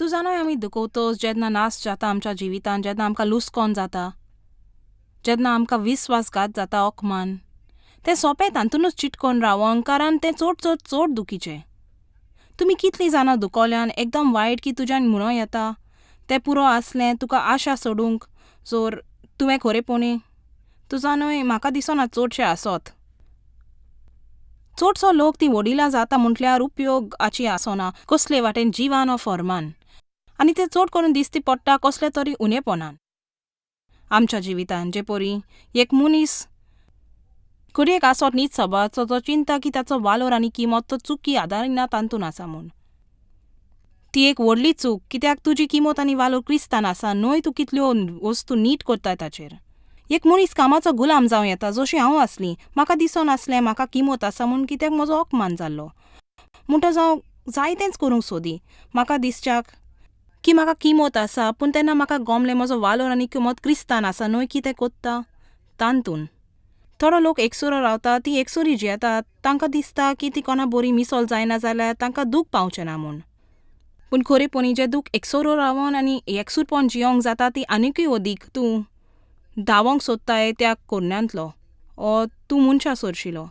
तूं जाणाय आमी दुखवतोच जेन्ना नाश जाता आमच्या जिवितान, जेन्ना आमकां लुस्कोन जाता, जेन्ना आमकां विस्वासघात जाता, अकमान, तें सोंपें तातूंतच चिटकोन रावोंक, कारण तें चड चड चड दुखीचें. तुमी कितलीं जाणां दुखोल्यान एकदम वायट की तुज्यान म्हणूं येता तें पुरो आसलें तुका आशा सोडूंक जर तुवें खरेपणी तुजा न्हय म्हाका दिसना चडशें आसत. चडसो लोक ती व्हडिलां जाता म्हटल्यार उपयोगाची आसना कसले वाटेन जिवान वा फॉर्मान, आनी ते चड करून दिसती पडटा कसले तरी उणेपणान आमच्या जिवितान. जे परी एक मनीस घडयेक आसत नीच सभावाचो जो चिंता की ताचो वालोर आनी किंमत तो चुकी आदारिना तातूंत आसा म्हूण, ती एक व्हडली चूक, कित्याक तुजी किंमत आनी वालोर क्रिस्तान आसा, न्हय तूं कितल्यो वस्तू नीट करताय ताचेर. एक मनीस कामाचो गुलाम जावं येता, जशी हांव आसली, म्हाका दिसोन आसलें म्हाका किंमत आसा म्हूण, कित्याक म्हजो अपमान जाल्लो म्हणटच हांव जायतेंच करूंक सोदी. म्हाका दिसच्याक की म्हाका किंमत आसा, पूण तेन्ना म्हाका गोमलें म्हजो वालोर आनी किंमत क्रिस्तान आसा, न्हय कितें कोत्ता तातूंत. थोडो लोक एकसुरो रावता, ती एकसुरी जियेतात, तांकां दिसता की ती कोणा बरी मिसोल जायना जाल्यार तांकां दूख पावचें ना म्हूण. पूण खरेपणी जें दूख एकसुरो रावन आनी एकसूरपण जियोंक जाता ती आनिकूय अदीक तूं धांवोंक सोदताय त्या कोरण्यांतलो ओ तूं मनशां सोरशिलो.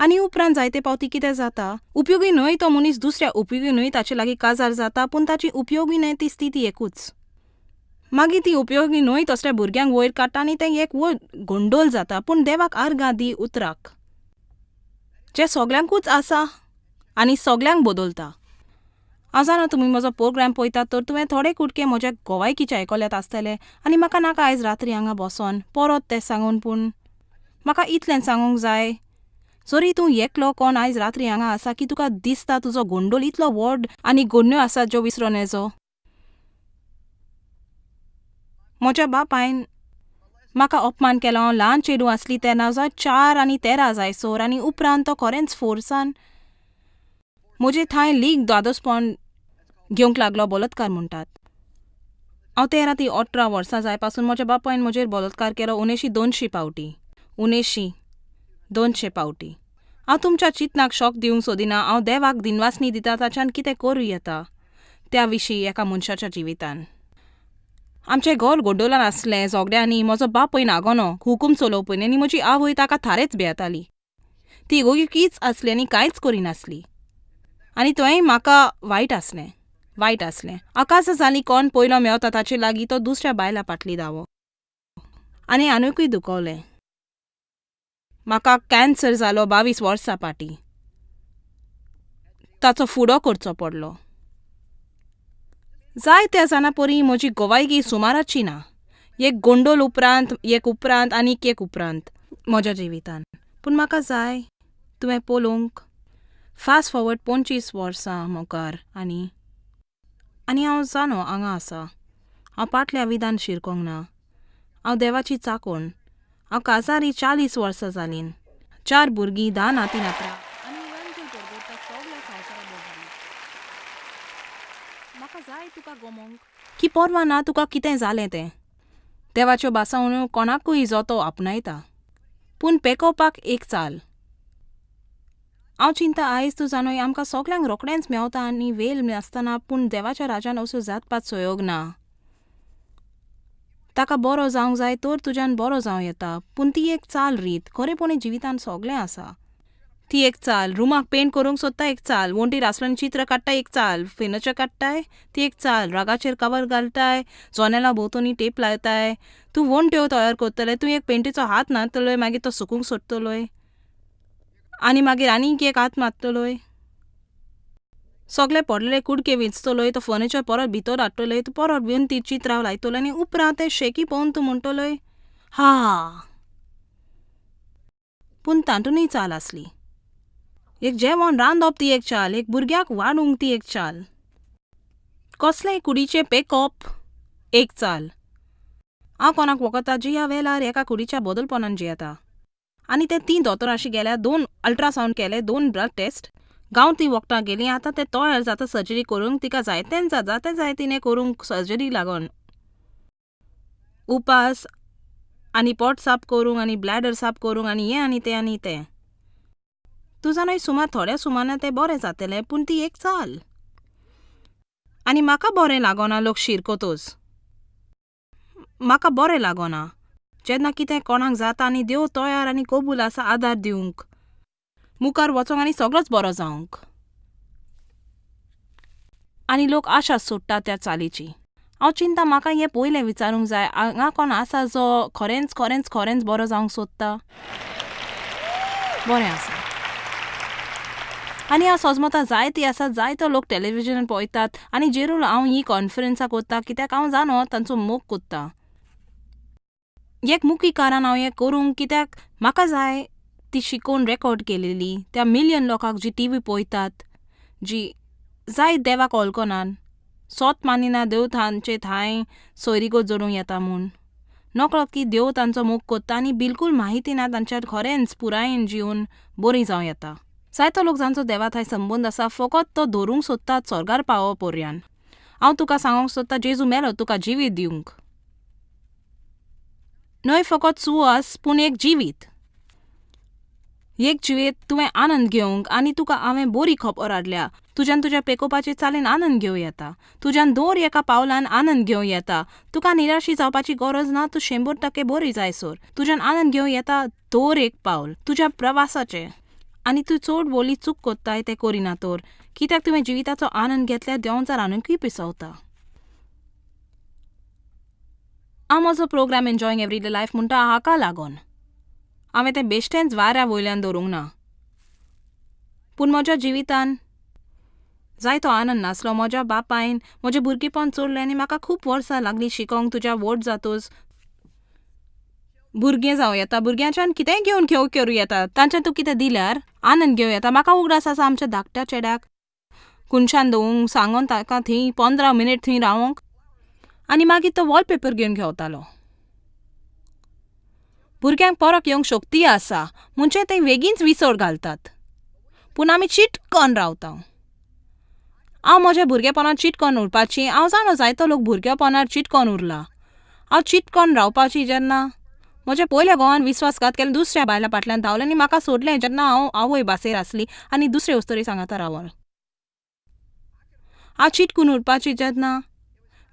आनी उपरांत जायते पावटी कितें जाता, उपयोगी न्हय तो मनीस दुसऱ्या उपयोगी न्हय ताचे लागीं काजार जाता, पूण ताची उपयोगी न्हय ती स्थिती एकूच. मागीर ती उपयोगी न्हय तसल्या भुरग्यांक वयर काडटा आनी तें एक व्हड गोंडोल जाता. पूण देवाक आर्गां दी उतराक जें सगल्यांकूच आसा आनी सगल्यांक बदलता. हांव जाणा तुमी म्हजो प्रोग्राम पळयतात तर तुवें थोडे कुडके म्हज्या गोवायकीचे आयकल्यात आसतले, आनी म्हाका नाका आयज रात्री हांगा बसोन परत तें सांगून, पूण म्हाका इतलें सांगूंक जाय, जरी तूं एकलो कोण आयज रात्री हांगा आसा की तुका दिसता तुजो गोंडोल इतलो व्हड आनी गोडण्यो आसात ज्यो विसरोन येजो. म्हज्या बापायन म्हाका अपमान केलो, हांव ल्हान चेडूं आसली तेन्ना, जाय 4 आनी 13 जायसर, आनी उपरांत तो खरेंच फोर्सान म्हजे थंय लीग दादोसपण घेवंक लागलो, बलात्कार म्हणटात. हांव 13 ती 18 वर्सां जाय पासून म्हज्या बापायन म्हजेर बलात्कार केलो 200 पावटी, 200 पावटी. हांव तुमच्या चिंतनाक शॉक दिवंक सोदिना, हांव देवाक दिनवासनी दिता ताच्यान कितें करूं येता त्या विशीं एका मनशाच्या जिवितान. आमचें घर गोंडोलान आसलें झगड्यांनी, म्हजो बापूय नागोनो हुकूम चलोवपी आनी म्हजी आवय ताका थारेच भियेताली. ती ओगीच आसली आनी कांयच करिनासली, आनी तुवेंय म्हाका वायट आसलें, वायट आसलें. आकाश जाली कोण पयलो मेवता ताचे लागीं तो दुसऱ्या बायला फाटली धांवो, आनी आनिकूय दुखवलें. म्हाका कॅन्सर जालो 22 वर्सां फाटीं, ताचो फुडो करचो पडलो. जायत्या जाणां परी म्हजी गोवायकी सुमाराची ना, एक गोंडोल उपरांत एक उपरांत आनीक एक उपरांत म्हज्या जिवितान. पूण म्हाका जाय तुवें पळोवंक फास्ट फॉरवर्ड 25 वर्सां मुखार, आनी आनी हांव जाणो हांगा आसा, हांव पाटल्या विधान शिरकोंक ना, हांव देवाची चाकोण. हांव काजारी 40 वर्सां जालीं, 4 भुरगीं, 10 नाती नातरां आनी इव्हांजेल परगटता सगल्या संवसारा भोंवतणी. म्हाका जाय तुका गमोवंक की परवा ना तुका कितें जालें तें, देवाच्यो भासावण्यो कोणाकूय जो तो आपणायता, पूण पेकोवपाक एक चाल. हांव चिंता आयज तूं जाणोय आमकां सगल्यांक रोखडेंच मेवता आनी वेल नासतना, पूण देवाच्या राजान असो जातपात सहयोग ना. ताका बरो जावंक जाय तर तुज्यान बरो जावं येता, पूण ती एक चाल रीत खरेपणी जिवितान सगळें आसा. ती एक चाल, रुमाक पेंट करूंक सोदता एक चाल, वण्टीर आसल्यान चित्र काडटा एक चाल, फर्निचर काडटाय ती एक चाल, रागाचेर कवर घालताय, जनेलां भोंवतणी टेप लायताय, तूं वण्ट्यो तयार करतले, तूं एक पेंटीचो हात मारतलोय, मागीर तो सुकूंक सोदतलोय आनी मागीर आनीक एक हात मारतलोय, सगळे पडलेले कुडके विंचतलोय, तो फर्निचर परत भितर हाडटलोय, तूं परत वण्टीर चित्रां लायतलोय आनी उपरांत तें शेकी पळोवन तूं म्हणटलोय हा. पूण तातूंतय चाल आसली. एक जेवण रांदप ती एक चाल, एक भुरग्याक वाडूंक ती एक चाल, कसलेंय कुडीचें पेकोप एक चाल. हांव कोणाक वखदां जिया वेळार एका कुडीच्या बदलपणान जियेता, आनी ते 3 दोतोरांशी गेल्या, 2 अल्ट्रासावंड केले, 2 ब्लड टेस्ट, गांवठी वखदां गेलीं, आतां तें तयार जाता सर्जरी करूंक, तिका जायतेंच जाता जाय तिणें करूंक सर्जरी लागून उपास आनी पोट साफ करूंक आनी ब्लॅडर साफ करूंक आनी हें आनी तें आनी तें. तूं जाणाय सुमार थोड्या सुमाना तें बरें जातलें, पूण ती एक चाल. आनी म्हाका बरें लागना लोक शिरकोतोच. म्हाका बरें लागना जेन्ना कितें कोणाक जाता आनी देव तयार आनी कबूल आसा आदार दिवंक, मुखार वचोंक आनी सगळोच बरो जावंक. आनी लोक आशा सोडटा त्या चालीची. हांव चिंता म्हाका हें पयलें विचारूंक जाय, हांगा कोण आसा जो खरेंच खरेंच खरेंच बरो जावंक सोदता? बरें आसा. आनी हांव सोजमता जायती आसा, जायतो लोक टॅलिविजनार पळयतात आनी जेरूल हांव ही कॉन्फरन्सां कोत्ता कित्याक हांव जाणो तांचो मोग कोत्ता. एक मुखी कारण हांव हें करूंक कित्याक म्हाका जाय ती शिकोवन रेकॉर्ड केलेली त्या मिलियन लोकांक जी टी व्ही पळयतात, जी जायत देवाक वळखनात, सोत मानिना देव तांचे थांय सोयरीगत जोडूंक येता म्हूण. नकळो की देव तांचो मोग कोत्ता आनी बिलकूल म्हायती ना तांच्या खरेंच पुरायेन जिवन बरी जावं येता. जायतो लोक जांचो देवा थंय संबंद आसा फकत तो धरूंक सोदतात स्वर्गार पावो पर्यान. हांव तुका सांगूंक सोदता जेजू मेलो तुका जिवीत दिवंक. न्हय फकत सुवास पूण एक जिवीत. एक जिवीत तुवें आनंद घेवंक आनी तुका हांवें बरी खबर हाडल्या. तुज्यान तुज्या पेकोवपाचे चालीन आनंद घेवं येता. तुज्यान दर एका पावलान आनंद घेवं येता. तुका निराशी जावपाची गरज ना, तूं 100% बरी जायसर. तुज्यान आनंद घेवं येता दर एक पावल तुज्या प्रवासाचें. आनी तूं चड व्हडली चूक कोत्ताय तें करिना तर, कित्याक तुवें जिविताचो आनंद घेतल्यार देंवचार आनीकूय पिसवता. हांव म्हजो प्रोग्राम एन्जॉयिंग एवरीडे लायफ म्हणटा हाका लागून. हांवें तें बेश्टेंच वाऱ्या वयल्यान दवरूंक ना. पूण म्हज्या जिवितान जायतो आनंद नासलो. म्हज्या बापायन म्हजें भुरगेपण चोरलें आनी म्हाका खूब वर्सां लागलीं शिकोंक. तुज्या व्हड जातूच भुरगें जावं येता, भुरग्यांच्यान कितेंय घेवन घेवं करूं येता, तांच्यान तूं कितें दिल्यार आनंद घेवं येता. म्हाका उगडास आसा आमच्या धाकट्या चेड्याक कुनशान दवरूंक सांगून ताका थंय 15 मिनीट थंय रावोंक आनी मागीर तो वॉलपेपर घेवन घेवतालो. भुरग्यांक परत येवंक शक्ती आसा म्हणजे ते वेगींच विसर घालतात, पूण आमी चिटकन रावता. हांव म्हज्या भुरगेपणांत चिटकन उरपाची. हांव जाणो जायतो लोक भुरगेपणार चिटकन उरला. हांव चिटकन रावपाची जेन्ना म्हज्या पयल्या घोवान विस्वासघात केलो, दुसऱ्या बायला फाटल्यान धांवलें आनी म्हाका सोडलें जेन्ना हांव आवय भासेर आसली आनी दुसरे वस्तरी सांगाता रावल. हांव चिटकून उरपाची जेन्ना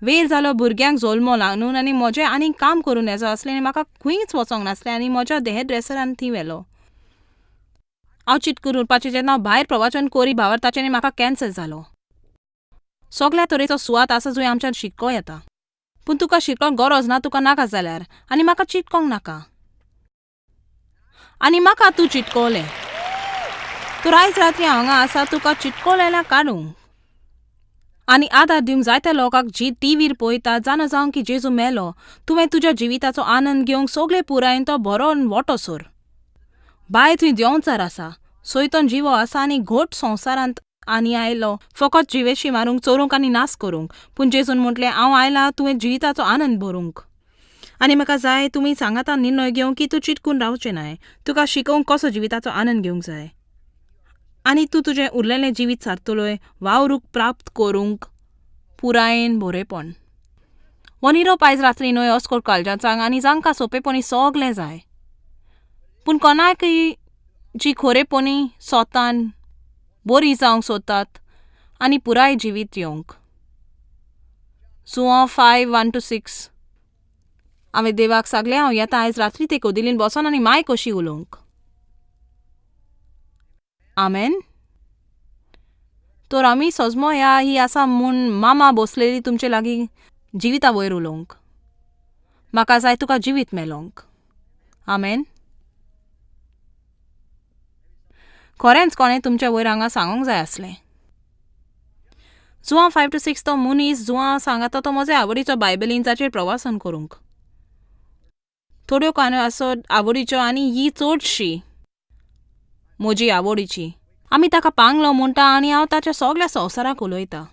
वेळ जालो भुरग्यांक जल्मो लागून आनी म्हजें आनीक काम करूं येजो आसलें आनी म्हाका खंयच वचोंक नासलें आनी म्हज्या हेअर ड्रेसरान थंय व्हेलो. हांव चिटकून उरपाचें जेन्ना हांव भायर प्रवचन कोरी भावार ताचें आनी म्हाका कॅन्सर जालो. सगल्या तरेचो सुवात आसा जंय आमच्यान शिको येता, पूण तुका शिकोंक गरज ना, तुका नाका जाल्यार. आनी म्हाका चिटकोंक नाका आनी म्हाका तूं चिटकोवलें. तर आयज रात्री हांगा आसा तुका चिटकोवलेल्या काडूंक आनी आदार दिवंक जायत्या लोकांक जी टी व्हीर पळयतात, जाणा जावंक की जेजू मेलो. तुवें तुज्या जिविताचो आनंद घेवंक सगळे पुरायेन तो बरो वोटो सोर. बाय थंय देंवचार आसा, सैतन जिवो आसा आनी घट संवसारांत आनी आयलो फकत जिवेशी मारूंक, चोरूंक आनी नाश करूंक. पूण जेजून म्हटलें हांव आयला तुवें जिविताचो आनंद भरूंक. आनी म्हाका जाय तुमी सांगाता निर्णय घेवंक की तूं चिटकून रावचें नाय. तुका शिकोवंक कसो जिविताचो आनंद घेवंक जाय आनी तूं तुजें उरलेलें जिवीत सारतलोय वावरूक प्राप्त करूंक पुरायेन बरेपण. हो निरोप आयज रात्री न्हय अस्कोर काळजांचांक आनी जांकां सोंपेपणी सगलें जाय, पूण कोणाकय जी खरेपणी सोतान बरी जावंक सोदतात आनी पुराय जिवीत येवंक. जुवांव 5:1-6. हांवें देवाक सांगलें हांव येता आयज रात्री ते कदेलीन बसोन आनी माय कशी उलोवंक. आमेन. तर आमी सजमो ह्या ही आसा म्हूण मामा बसलेली तुमचे लागीं जिविता वयर उलोवंक. म्हाका जाय तुका जिवीत मेलोवंक. आमेन. खरेंच कोणें तुमच्या वयर हांगा सांगूंक जाय आसलें. जुवांव 5-6 तो मनीस जुवांव सांगाता तो म्हज्या आवडीचो बायबलीन जाचेर प्रवासन करूंक. थोड्यो काणयो आसत आवडीच्यो आनी ही चडशी म्हजी आवडीची. आमी ताका पांगलो म्हणटा आनी हांव ताच्या सगल्या संवसाराक उलयता.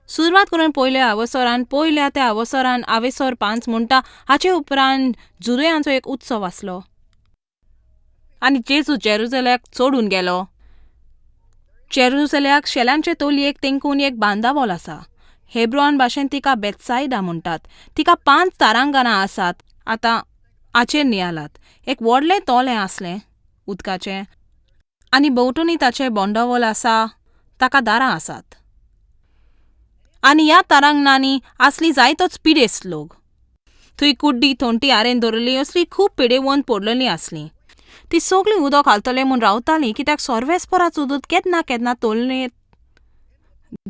सुरवात करून पयल्या अवसरान पयल्या त्या अवसरान आवेसर 5 म्हणटा. हाचे उपरांत जुदयांचो एक उत्सव आसलो आनी जेजू जेरुजल्याक चडून गेलो. जेरुजल्याक शेल्यांचे तोलयेक तेंकून एक बांदावळ आसा. हेब्रॉन भाशेन तिका बेत्सायदा म्हणटात. तिका 5 तारांगणां आसात. आतां हाचेर नियालात. एक व्हडलें तोलें आसलें उदकाचें आनी भोंवतणी ताचें बोंडावळ आसा. ताका दारां आसात. आनी ह्या तारांगणांनी आसली जायतोच पिडेस्त लोक. थंय कुड्डी थोंटी आरेन दवरली असली खूब पिडेवंत पडलेलीं आसलीं. ती सगळीं उदक घालतले म्हूण रावतालीं कित्याक सर्वेस्पराचो उदक केन्ना केन्ना तोलनेत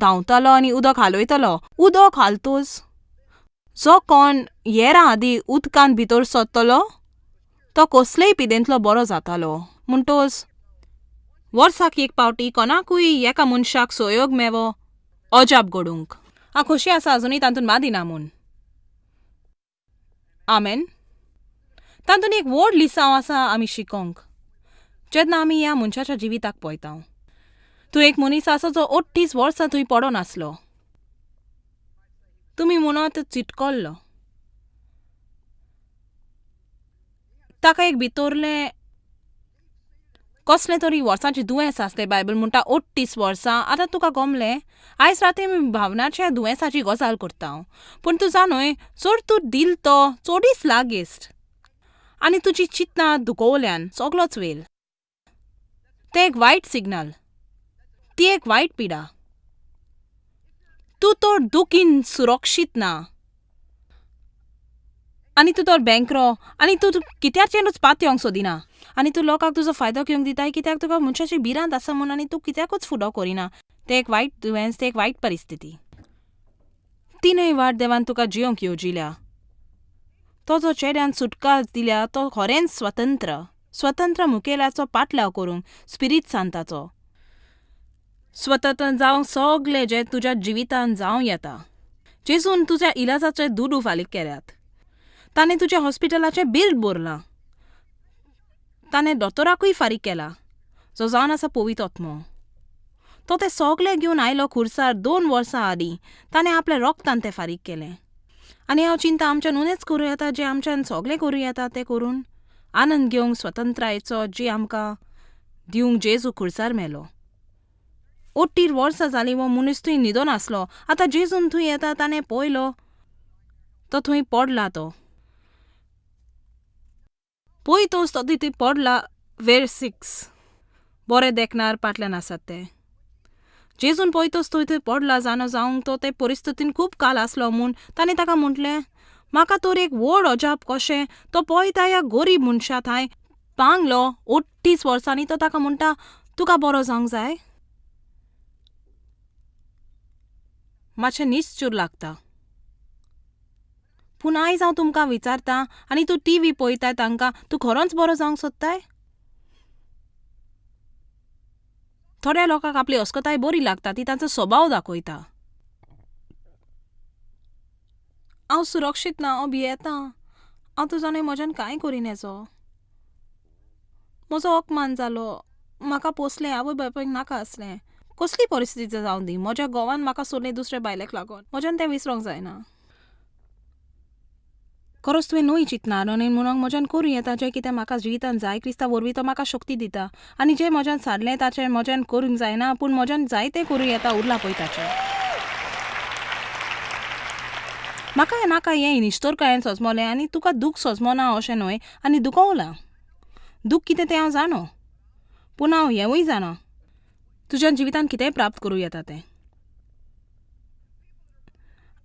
धांवतालो आनी उदक हालयतालो. उदक घालतोच जो कोण येरा आदीं उदकांत भितर सरतलो तो कसलेय पिडेंतलो बरो जातालो. म्हणटोच वर्साक एक पावटी कोणाकूय एका मनशाक सहयोग मेवो अजाप घडूंक. हांव खोशी आसा अजुनूय तातूंत वादी ना म्हूण. आमेन. तातूंत एक व्हड लिसांव आसा आमी शिकोंक जेन्ना आमी ह्या मनशाच्या जिविताक पळयता. तूं एक मनीस आसा जो 38 वर्सां थंय पडोन आसलो. तुमी म्हणत चिटकल्लो. ताका एक भितरलें कसलें तरी वर्सांचें दुयेंस आसलें. बायबल म्हणटा 38 वर्सां. आतां तुका गमलें आयज राती आमी भावनाच्या दुयेंसाची गजाल करता. पूण तूं जाणय जर तूं दिल तो चडीच लागेस्त आनी तुजी चिंतना दुखोवल्यान सगलोच वेळ तें एक वायट सिग्नल, ती एक वायट पिडा. तूं तर दुखीन सुरक्षीत ना आनी तूं तर बँकरो आनी तूं कित्याचेरूच पातयेवंक सोदिना आनी तूं लोकांक तुजो फायदो घेवंक दिताय कित्याक तुका मनशाची भिरांत आसा म्हूण आनी तूं कित्याकूच फुडो करिना. तें एक वायट दुयेंस, तें एक वायट परिस्थिती. तिनूय वाट देवान तुका जियोंक येवजिल्या. तो जो चेड्यान सुटका दिल्या तो खरेंच स्वतंत्र, स्वतंत्र मुखेल्याचो पाटलाव करूंक स्पिरीत सांताचो स्वतंत्र जावंक सगलें जें तुज्या जिवितान जावं येता. जेजून तुज्या इलाजाचे दुडू फारीक केल्यात. ताणें तुज्या हॉस्पिटलाचें बील भरलां. ताणें दोतोराकूय फारीक केला जो जावन आसा पवित्र आत्मो. तो तें सगलें घेवन आयलो खुर्सार 2 वर्सां आदीं. ताणें आपल्या रोगतान तें फारीक केलें. आनी हांव चिंता आमच्यान उणेंच करूं येता जें आमच्यान सगलें करूं येता तें करून आनंद घेवंक स्वतंत्रायेचो जी आमकां दिवंक जेजू खुर्सार मेलो. 38 वर्सां जालीं हो मनीस थंय न्हिदोन आसलो. आतां जेजून थंय येता ताणें पळयलो तो थंय पडला. तो पळयतोच तो थंय पडला. वेर 6 बरें देखणार पाटल्यान आसात ते. जेजून पळयतोच थंय थंय पडला जाणो जावंक तो ते परिस्थितीन खूब काल आसलो म्हूण ताणें ताका म्हटलें म्हाका तर एक व्हड अजाप कशें तो पळयता ह्या गरीब मनशा थंय पांगलो 38 वर्सांनी. तो ताका म्हणटा तुका बरो जावंक जाय. मातशें निश्चूर लागता. पूण आयज हांव तुमकां विचारता आनी तूं टी व्ही पळयताय तांकां, तूं खरोच बरो जावंक सोदताय? थोड्या लोकांक आपली अस्कताय बरी लागता, ती तांचो स्वभाव दाखयता. हांव सुरक्षीत ना, हांव भियेतां, हांव तुजो न्हय म्हज्यान कांय करिना. म्हजो अपमान जालो, म्हाका पोसलें, आवय बापायक नाका आसलें. कसली परिस्थिती जावं दी, म्हज्या घोवान म्हाका सोडलें दुसऱ्या बायलेक लागून, म्हज्यान तें विसरोंक जायना. खरोच तुवें न्हय चिंतना न्हय म्हणून म्हज्यान करूं येता जें कितें म्हाका जिवितान जाय. क्रिस्ता वरवीं तो म्हाका शक्ती दिता आनी जें म्हज्यान सारलें ताचें म्हज्यान करूंक जायना, पूण म्हज्यान जायतें करूं येता उरलां पळय ताचें. म्हाका नाका हें निश्तोरकायेन सोजमोलें आनी तुका दूख सोजमोना अशें न्हय आनी दुखवलां. दूख कितें तें हांव जाणो, पूण हांव हेंवूय जाणा तुज्या जिवितान कितेंय प्राप्त करूं येता तें.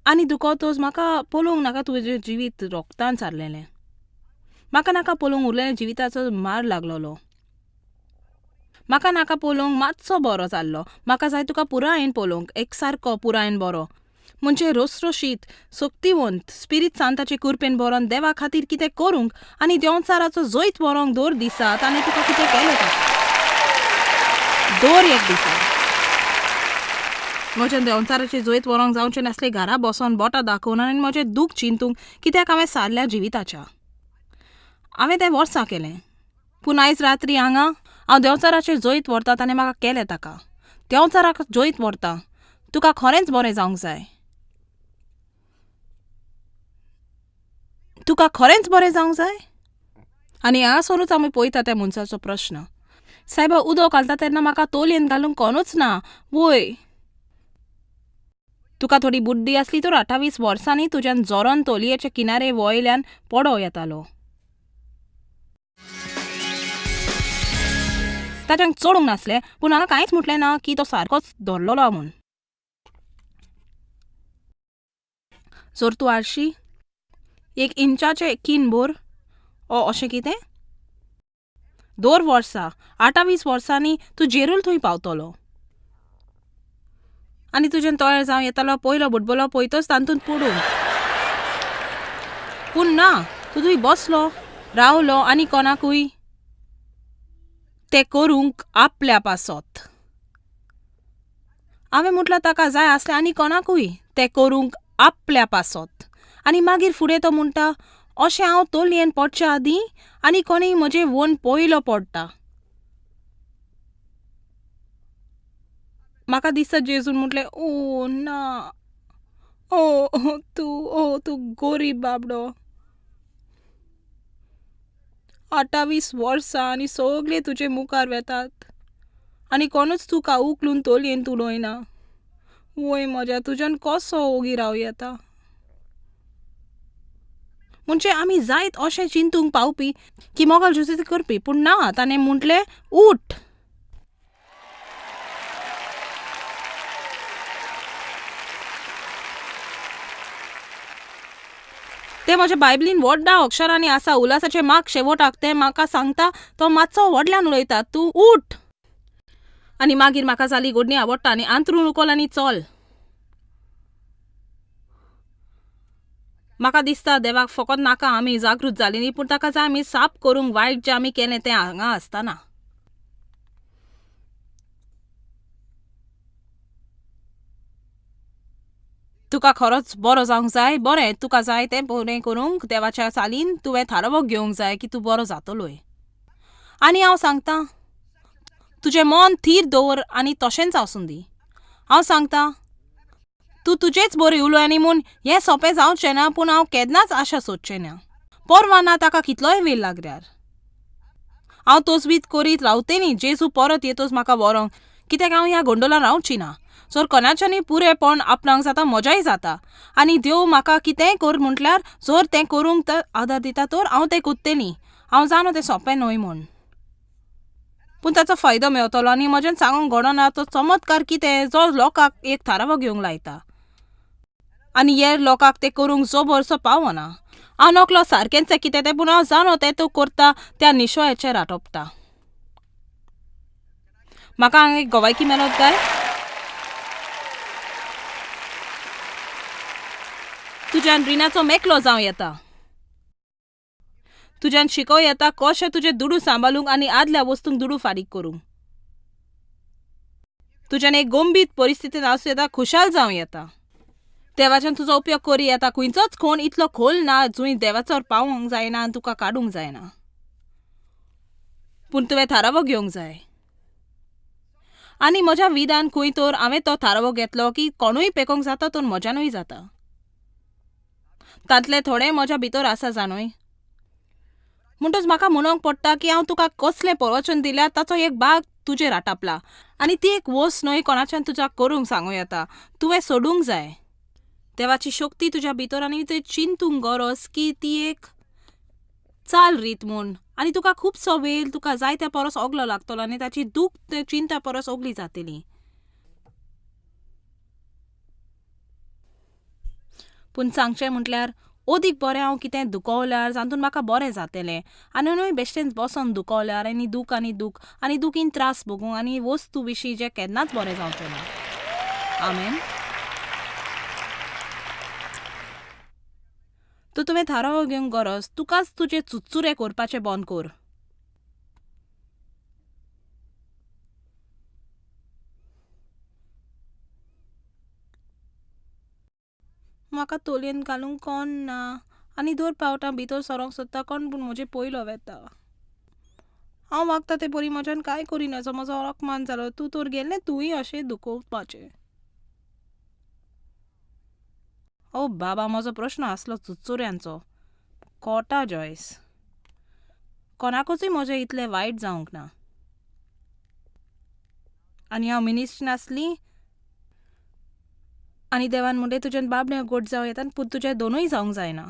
आनी दुखवतोच म्हाका पळोवंक नाका तुजें जिवीत रोगतान सारलेलें, म्हाका नाका पळोवंक उरलेलें जिविताचो मार लागलोलो, म्हाका नाका पळोवंक मातसो बरो जाल्लो, म्हाका जाय तुका पुरायेन पळोवंक एकसारको पुरायेन बरो, म्हणजे रोसरोशीत सक्तिवंत स्पिरीत सांताचे कुरपेन बरोवन देवा खातीर कितें करूंक आनी देंवचाराचो जैत बरोवंक दर दिसा ताणें तुका कितें केलें ताका दर एक दिसा. म्हज्यान देंवचाराचें जैत व्हरोंक जावचें नासलें घरा बसोन बोटां दाखोवन आनी म्हजें दूख चिंतूंक कित्याक हांवें सारल्या जिविताच्या. हांवें तें वर्सां केलें, पूण आयज रात्री हांगा हांव देंवचाराचें जैत व्हरता. ताणें म्हाका केलें ताका देंवचाराक जैत व्हरता. तुका खरेंच बरें जावंक जाय, तुका खरेंच बरें जावंक जाय. आनी हांगासरूच आमी पळयता त्या मनशाचो प्रश्न. सायबा उदक घालता तेन्ना म्हाका तोलयेन घालूंक कोणूच ना वय. तुका थोडी बुद्धी आसली तर 28 वर्सांनी तुज्यान जोरोन तोलयेचे किनारे वयल्यान पडो येतालो. ताच्यान चडूंक नासलें, पूण हांगा कांयच म्हटलें ना की तो सारकोच धरलेलो म्हूण. जर तूं आरशी एक इंचाचें कीन भर ओ अशें कितें दर वर्सा 28 वर्सांनी तूं जेरूल थंय पावतलो आनी तुजें तयार जावं येतालो पयलो बुटबलो पळयतच तातूंत पडूंक. पूण ना, तूं थंय बसलो रावलो आनी कोणाकूय तें करूंक आपल्या पासत. हांवें म्हटलां ताका जाय आसलें आनी कोणाकूय तें करूंक आपल्या पासत. आनी मागीर फुडें तो म्हणटा, अशें हांव तोलयेन पडच्या आदीं आनी कोणूय म्हजे वन पयलो पडटा. म्हाका दिसता जेजून म्हटलें, ओ ना, ओ तूं, ओ तूं गोरीब बाबडो. 28 वर्सां आनी सगळे तुजे मुखार वेतात आनी कोणूच तुका उखलून तोलयेन उडयना. वय म्हज्या, तुज्यान कसो ओगी रावं येता? म्हणजे आमी जायत अशें चिंतूंक पावपी की मोगाल जुस्त करपी, पूण ना, ताणें म्हटलें उठ. तें म्हज्या बायबलीन व्हडा अक्षरांनी आसा, उल्हासाचें माग शेवटाक तें म्हाका सांगता, तो मातसो व्हडल्यान उलयता, तूं उठ. आनी मागीर म्हाका जाली गोडणी आवडटा आनी आंतरून उखल आनी चल. म्हाका दिसता देवाक फकत नाका आमी जागृत जाली न्ही, पूण ताका जाय आमी साफ करूंक वायट जें आमी केलें तें हांगा आसतना. तुका खरोच बरो जावंक जाय, बरें तुका जाय तें बरें करूंक देवाच्या चालीन तुवें थारावप घेवंक जाय की तूं बरो जातलोय. आनी हांव सांगता तुजें मन थीर दवर आनी तशेंच आसूं दी. हांव सांगता तूं तुजेच बरें उलय आनी म्हूण हें सोंपें जावचें ना, पूण हांव केन्नाच आशा सोदचें ना. परवा ना ताका कितलोय वेळ लागल्यार. हांव तोजवीत करीत रावते न्ही जेजू परत येतोच म्हाका व्हरोंक, कित्याक हांव ह्या गोंडोलान रावची ना. जर कोणाच्यानूय पुरेपण आपणाक जाता म्हज्याय जाता आनी देव म्हाका कितेंय कर म्हटल्यार जर तें करूंक तर आदार दिता तर हांव तें कोत्तली. हांव जाणो तें सोंपें न्हय म्हूण, पूण ताचो फायदो मेवतलो आनी म्हज्यान सांगूंक घडना तो चमत्कार कितें जो लोकांक एक थारावो घेवंक लायता आनी हे लोकांक तें करूंक जबरसो पावना. हांव नकलो सारकेंच कितें तें, पूण हांव जाणो तें तूं करता त्या निशोयाचेर आटोपता. म्हाका हांगा एक गवायकी मेळत काय? तुज्यान रिणाचो मेकलो जावं येता. तुज्यान शिकोवं येता कशें तुजें दुडू सांबाळूंक आनी आदल्या वस्तूंक दुडू फारीक करूंक. तुज्यान एक गंभीर परिस्थितीन आसूं येता, खुशाल जावं येता. देवाच्यान तुजो उपयोग करी येता. खंयचोच कोण इतलो खोल ना जंय देवाचो पावोंक जायना आनी तुका काडूंक जायना, पूण तुवें थारावो घेवंक जाय. आनी म्हज्या विधान खंय तर हांवें तो थारावो घेतलो की कोणूय पेकोंक जाता तर म्हज्यानूय जाता. तांतले थोडे म्हज्या भितर आसा जाणूय. म्हणटच म्हाका म्हणूंक पडटा की हांव तुका कसलें प्रवचन दिल्यार ताचो एक भाग तुजेर आटापला आनी ती एक वस्त न्हय कोणाच्यान तुज्या करूंक सांगूं येता, तुवें सोडूंक जाय. देवाची शक्ती तुज्या भितर आनी तुवें चिंतूंक गरज की ती एक चाल रीत म्हूण आनी तुका खुबसो वेळ तुका जाय त्या परस ओगलो लागतलो आनी ताची दूख चिंता परस ओगली जातली. पूण सांगचें म्हटल्यार अदीक बरें हांव कितें दुखवल्यार जातून म्हाका बरें जातलें आनी न्हय बेश्टेंच बसोन दुखवल्यार आनी दूख आनी दूख आनी दुखीन त्रास भोगूंक आनी वस्तू विशीं जें केन्नाच बरें जावचें ना. आमेन. तर तुवें थारावो घेवंक गरज, तुकाच तुजे चुरचुरे करपाचें बंद कर. म्हाका तोलयेन घालूंक कोण ना आनी दर पावट हांव भितर सरोंक सोदता कोण पूण म्हजे पयलो वेता. हांव वागता ते परी म्हज्यान कांय करिना, म्हजो अपमान जालो. तूं तर गेल्लें तुंय अशें दुखोवपाचें. ओ बाबा, म्हजो प्रश्न आसलो चुरचुऱ्यांचो. कोटा जॉयस, कोणाकूच म्हजें इतलें वायट जावंक ना. आनी हांव मिनिस्टर नासली आनी देवान म्हणलें तुज्यान बाबडें गोड जावं येता पूण तुजें दोनूय जावंक जायना.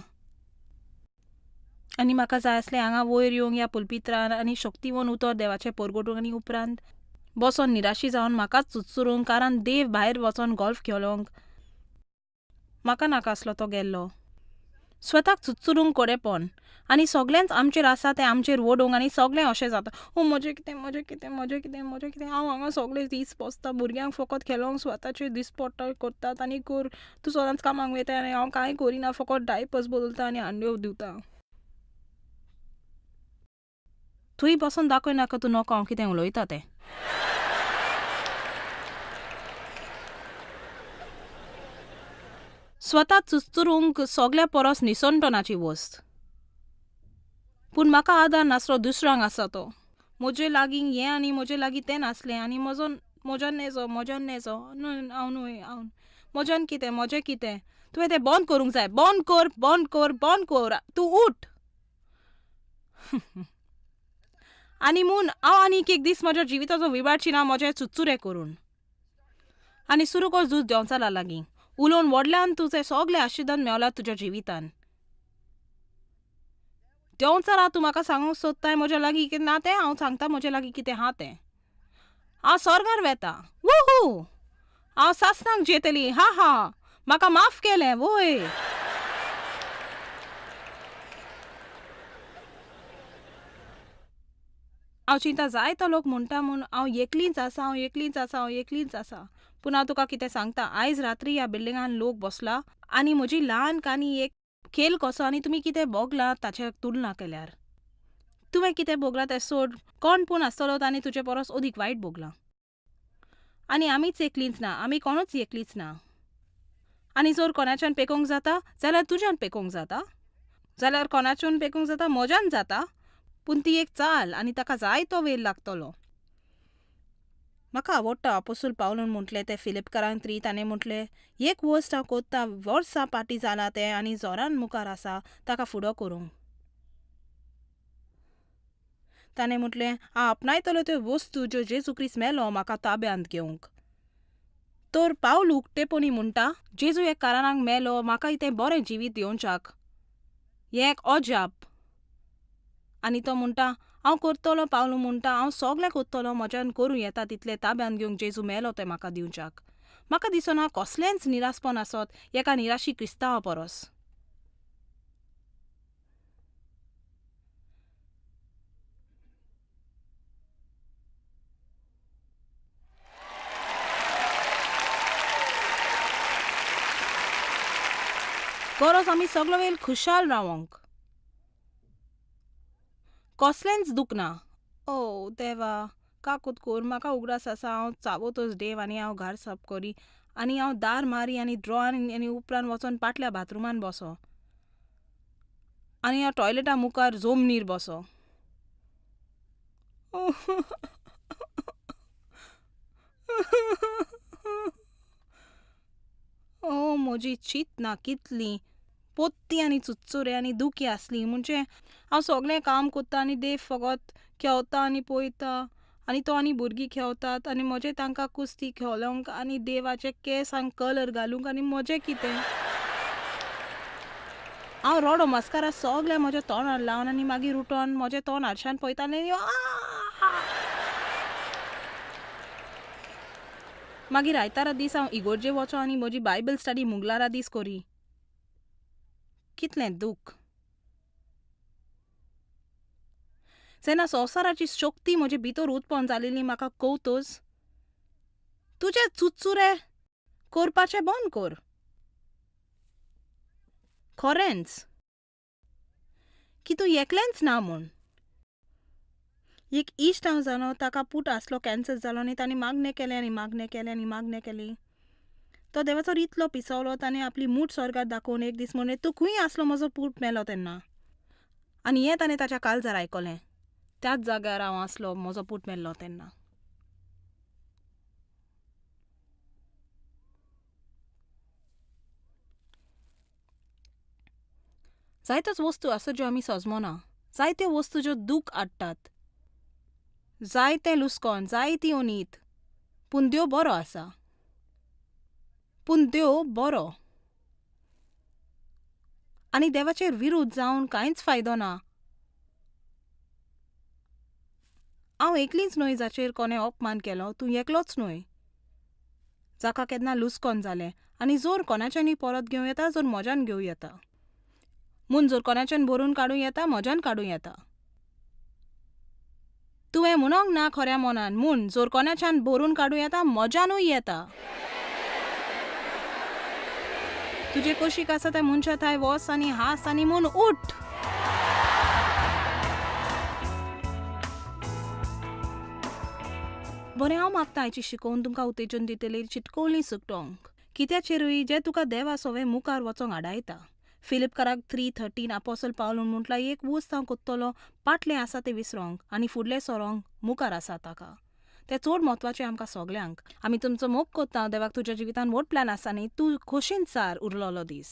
आनी म्हाका जाय आसलें हांगा वयर येवंक ह्या पुलपित्रार आनी शक्तीवन उतर देवाचें परगटूंक आनी उपरांत बसोन निराशी जावन म्हाकाच चुचुरूंक कारण देव भायर वचोन गोल्फ खेळोंक म्हाका नाका आसलो तो गेल्लो. स्वताक चुचुरूंक कोडेपण आनी सगळेंच आमचेर आसा तें आमचेर वडोवंक आनी सगळें अशें जाता. ओ म्हजें कितें म्हजें कितें म्हजें कितें म्हजें कितें हांव हांगा सगळे दीस बसता भुरग्यांक फकत खेळोंक स्वताचेर दिसपट्टो करतात आनी कर तूं सदांच कामाक वयता आनी हांव कांय करिना फकत डायपर्स बदलता आनी हांड्यो धुता. थंय बसोन दाखय नाका तूं नको हांव कितें उलयता तें. स्वता चुचुरूंक सगल्या परस निसणटणाची वस्त. पूण म्हाका आदार नासलो दुसऱ्यांक आसा तो. म्हजे लागीं हें आनी म्हजे लागीं तें नासलें आनी म्हजो म्हज्यान नेजो म्हज्यान नेजो न्हय हांव न्हय हांव म्हज्यान कितें म्हजें कितें तुवें तें बंद करूंक जाय बंद कर बंद कर बंद कर तूं उठ. आनी म्हूण हांव आनीक एक दीस म्हज्या जिविताचो विवाडची ना म्हजें चुचुरें करून. आनी सुरू कर झूज देंवचारा लागीं उलोवन व्हडल्यान तुजें सगळें आशिर्वाद मेवला तुज्या जिवितान. देंवचारा तूं म्हाका सांगूंक सोदताय म्हज्या लागीं कितें ना तें हांव सांगता म्हज्या लागीं कितें आहा तें. हांव स्वर्गार वेता वुहू हांव सासणाक जियेतली हा हा म्हाका माफ केलें वय. हांव चिंता जायतो लोक म्हणटा म्हूण हांव एकलीच आसा हांव एकलीच आसा हांव एकलीच आसा. पूण हांव तुका कितें सांगता आयज रात्री ह्या बिल्डिंगान लोक बसला आनी म्हजी ल्हान काणी एक खेल कसो आनी तुमी कितें भोगलां ताचे तुलना केल्यार. तुवें कितें भोगलां तें सोड कोण पूण आसतलो ताणें तुजे परस अदीक वायट भोगलां. आनी आमीच एकलींच ना आमी कोणूच एकलींच ना. आनी जर कोणाच्यान पेकोवंक जाता जाल्यार तुज्यान पेकोवंक जाता जाल्यार कोणाच्यान पेकोवंक जाता म्हज्यान जाता. पूण ती एक चाल आनी ताका जायतो वेळ लागतलो. म्हाका आवडटा आपोसूल पावलून म्हटलें तें फिलिपकारांक त्री ताणें म्हटलें एक वस्त हांव कोत्ता वर्सां पाटी जालां तें आनी जोरान मुखार आसा ताका फुडो करूंक. ताणें म्हटलें हांव आपणायतलो त्यो वस्तू ज्यो जेजू क्रिस्त मेलो म्हाका ताब्यांत घेवंक. तर पावल उक्तेपणी म्हणटा जेजू एक कारणाक मेलो म्हाका तें बरें जिवीत दिवच्याक हें एक अजाप. आनी तो म्हणटा हांव करतलो पावलू म्हणटा हांव सगळें करतलो म्हज्यान करूं येता तितलें ताब्यांत घेवंक जेजू मेलो तें म्हाका दिवच्याक. म्हाका दिसना कसलेंच निरासपण आसत एका निराशी क्रिस्तांवा परस. गरज आमी सगलो वेळ खुशाल रावोंक. कसलेंच दूख ना. ओ देवा काकूत कर म्हाका उगडास आसा हांव चाबोतच देव आनी हांव घर साफ करी आनी हांव दार मारी आनी ड्रॉ आनी उपरांत वचोन पाटल्या बाथरुमान बसो आनी हांव टॉयलेटा मुखार जमनीर बसो. ओ म्हजी चिंतना कितलीं पोत्ती आनी चुचुरे आनी दुखी आसली म्हणजे हांव सगळें काम करता आनी देव फकत खेवता आनी पळयता आनी तो आनी भुरगीं खेवतात आनी म्हजें तांकां कुस्ती खेळोंक आनी देवाचे केंसांक कलर घालूंक आनी म्हजें कितें. हांव रडो मस्कारा सगळें म्हज्या तोंडार लावन आनी मागीर उठोन म्हजें तोंड आरशान पळयतालें आनी मागीर आयतारा दीस हांव इगोर्जे वचो आनी म्हजी बायबल स्टडी मुगलारा दीस करी. कितलें दूख. जेन्ना संवसाराची शक्ती म्हजे भितर उत्पन्न जालेली म्हाका कवतोच तुजें चुचुरे करपाचें बंद कर. खरेंच की तूं एकलेंच ना म्हूण. एक इश्ट हांव जाणो ताका पूत आसलो कॅन्सर जालो आनी ताणें मागणें केलें आनी मागणें केलें आनी मागणें केली. तो देवाचो इतलो पिसवलो ताणें आपली मूठ स्वर्गार दाखोवन एक दीस म्हणलें तूं खंय आसलो म्हजो पूत मेलो तेन्ना. आनी हें ताणें ताच्या काळजार आयकलें त्याच जाग्यार हांव आसलो म्हजो पूत मेल्लो तेन्ना. जायत्योच वस्तू आसा ज्यो आमी सजमना जायत्यो वस्तू ज्यो दूख हाडटात. जायतें लुस्कोन जायती अनीत पूण देव बरो आसा. पूण देव बरो. आनी देवाचेर विरुद्ध जावन कांयच फायदो ना. हांव एकलीच न्हय जाचेर कोणें अपमान केलो, तूं एकलोच न्हय जाका केन्ना लुस्कोन जालें. आनी जोर कोणाच्यानूय परत घेवं येता, जोर म्हज्यान घेवं येता. म्हूण जोर कोणाच्यान भरून काडूं येता, म्हज्यान काडूं येता. तुवें म्हणोंक ना खऱ्या मनान, म्हूण जोर कोणाच्यान भरून काडूं येता, म्हज्यानूय येता. तुजे कोशीक आसा त्या मनशा थंय वस आनी हास आनी म्हूण उठ. बरें, हांव मागता आयची शिकोवन तुमकां उत्तेजन दितली चिटकोवली सुकटोंक कित्याचेरूय जें तुका देवा सोवे मुखार वचोंक आडायता. फिलिपकाराक 3:13 आपोसल पावलून म्हटलां, एक वस्त हांव कोत्तलो, पाटलें आसा तें विसरोंक आनी फुडलें सोरोंक मुखार आसा ताका. तें चड म्हत्वाचें आमकां सगल्यांक. आमी तुमचो मोग कोत्ता. देवाक तुज्या जिवितान व्हड प्लॅन आसा न्ही, तूं खोशेन सार उरलेलो दीस.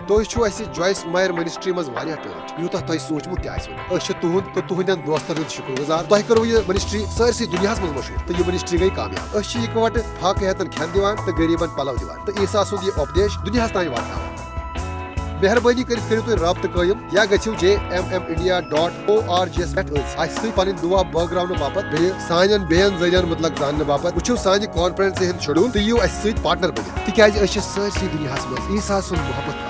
तुम छो अस जॉयस मायर मिनिस्ट्री मज वारिया ٹٲٹھ यूता तोह सोचमुत तह आसो। अस तुहद तो तुहंदन दोस्तन हूंद शुक्र गुजार। तोह करो यह मिनिस्ट्री सारसी दुनिया मज मशहूर तो यह मिनिस्ट्री गई कामयाब। अस इकवट फाक हेतन खेन दिवान तो गरीबन पलव दिवान तो ईसा सुंद यह उपदेश दुनिया तान वातान। मेहरबानी कर करो तुम रब्त कायम या गो jmmindia.org पे अस पन दुआ बगरावन बापत बे सान बेन जरियन मुतलक जानने बापत वो सान कॉन्फ्रेंस हंद शेड्यूल तो यू अस पार्टनर बन तिकाज सारसी दुनिया मज ईसा सुंद मोहब्बत।